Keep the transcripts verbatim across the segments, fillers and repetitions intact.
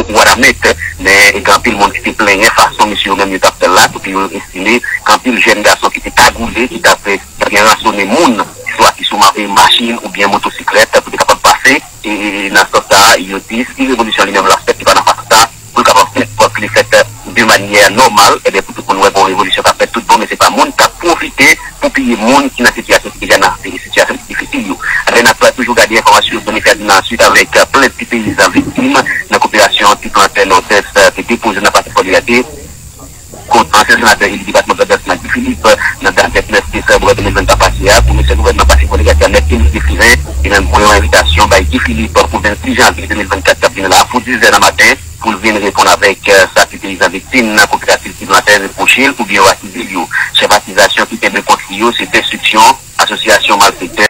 Wanament, men gen anpil moun ki te plenyen fason mesye yo menm yo t ap fè l la, kote yo estime gen anpil jèn gason ki te kagoule, ki t ap, eh, byen ransone moun, swa ki sou ma-, eh, machin oubyen motosiklèt pou te kapab pase. E, e, e nan sans sa a, yo di, si revolisyon li menm l ap fèt, li pa nan faz sa, pou l kapab fèt, fòk li fèt de manyè nòmal, ebyen, pou tout moun wè gen yon revolisyon k ap fèt tout bon, men se pa moun k ap pwofite pou piye moun ki nan sitiyasyon ki deja nan sitiyasyon ki difisil yo. Ebyen, n ap toujou gade enfòmasyon yo, Tony Ferdinand, swit avèk plent ti peyizan viktim nan koperasyon ti plantè Nòdès te depoze nan Pakè Fò Libète. Kot ansyen senatè eli depatman Grandans lan, Guy Philippe, nan dat vennèf desanm de mil vennkat pase a, komisè gouvènman Pakè Fò Libète a, mèt Denis Desclivens, li menm voye yon envitasyon bay Guy Philippe pou vennsis janvye de mil vennkat k ap vini la, pou dizè nan maten, pou l vin reponn avèk, eh, sa ki peyizan viktim nan kooperativ Ti Plantè repwoche l oubyen yo akize l yo. Chèf akizasyon ki kenbe kont li yo se destriksyon, asosyasyon malfektè,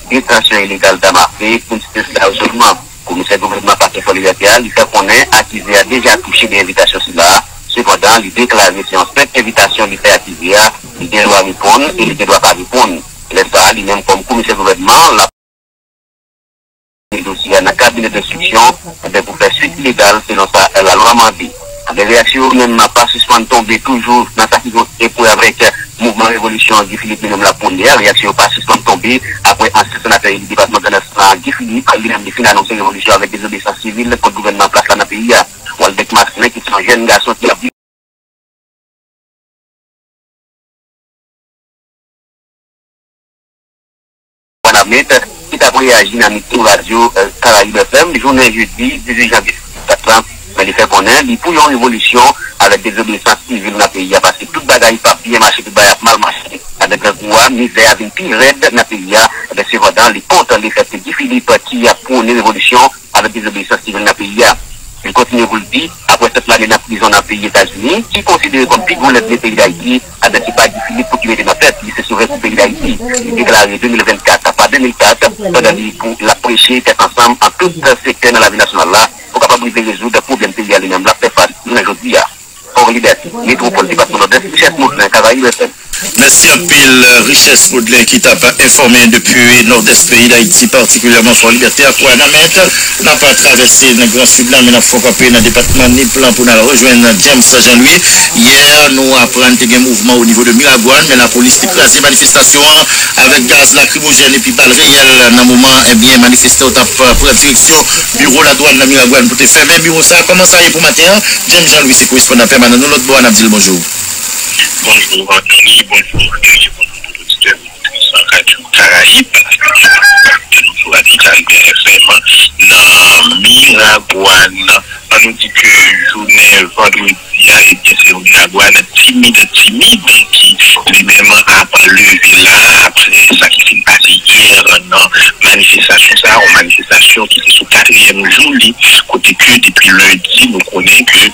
detansyon ilegal dam afe, pou n site sila yo sèlman. Komisè gouvènman Pakè Fò Libète a, li fè konnen akize a deja touche de envitasyon sila a. Sepandan, li deklare se yon senp envitasyon li fè akize a, li gen dwa reponn e li gen dwa pa reponn. Lè sa a, li menm kòm komisè gouvènman, l ap mennen dosye a nan kabinè denstriksyon, ebyen, pou fè swit legal selon sa lalwa mande. Ebyen, reyaksyon yo menm pa sispann tonbe toujou nan sa ki gen pou wè avèk mouvman revolisyon Guy Philippe li menm l ap pwone a. Reyaksyon yo pa sispann tonbe apre ansyen senatè eli depatman Grandans lan, Guy Philippe, li menm li fin anonse revolisyon avèk dezobeyisans sivil kont gouvènman an plas la nan peyi a. Waldeck Marcelin, ki se yon jèn gason ki ap viv Wanament, ki t ap reyaji nan mikwo radyo, eh, Karayib F M, jounen jedi dizuit janvye kat la, men li fè konnen li pou yon revolisyon avèk dezobeyisans sivil nan peyi a, paske tout bagay p ap byen mache, tout bagay ap mal mache. Avèk grangou a, mizè a vin pi rèd nan peyi a. Ebyen, sepandan, li kontan lefèt ke Guy Philippe, ki ap pwone revolisyon, avèk dezobeyisans sivil nan peyi a. Li kontinye pou l di, apre sèt lane nan prizon nan peyi Etazini, ki konsidere kòm pi gwo lènmi peyi Dayiti, ebyen, se pa Guy Philippe pou ki mete nan tèt li, se sovè pou peyi Dayiti. Li deklare de mil vennkat pa de mil kat, pandan li pou l ap preche tèt ansanm an tout sektè nan lavi nasyonal la, pou kapab rive rezoud pwoblèm peyi a li menm l ap fè fas jounen jodi a. Fò Libète, metwopòl depatman Nòdès, Richesse Modelin, Karayib F M. Mèsi anpil, Richesse Modelin, ki t ap enfòme depi Nòdès peyi Dayiti, patikilyèman Fò Libète ak Wanament. N ap travèse nan Gran Sid la, men n ap fè kanpe nan depatman Nip lan pou n al rejwenn James Jean Louis. Yè, nou aprann te gen mouvman o nivo de Miragwàn, men lapolis te kraze manifestasyon an avèk gaz lakrimojèn epi bal reyèl nan moman, ebyen, manifestan yo t ap pran direksyon biwo ladwàn nan Miragwàn pou te fèmen biwo sa a. Kòman sa ye pou maten an? James Jean Louis se korespondan pèmanan nou lòt bò a, n ap di l bonjou. Bonjou, Anthony, bonjou, Anthony, bonjou, tout oditè, oditris Radyo Karayib, de nou sou Radyo Karib F M nan Miragwàn. An nou di ke jounen vandredi a, ebyen, se yon Miragwàn timid, timid, ki li menm ap leve la, apre sa ki fin pase yè nan manifestasyon sa, yon manifestasyon ki te sou katriyèm jou li, kote ke depi lendi, nou konnen ke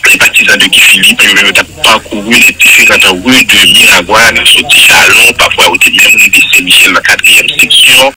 se patizan de Guy Philippe, yo menm yo t ap pakouri les différentes rues de Miragwàn, soti Chalon, pafwa yo te menm rive Sen Michèl nan katriyèm seksyon.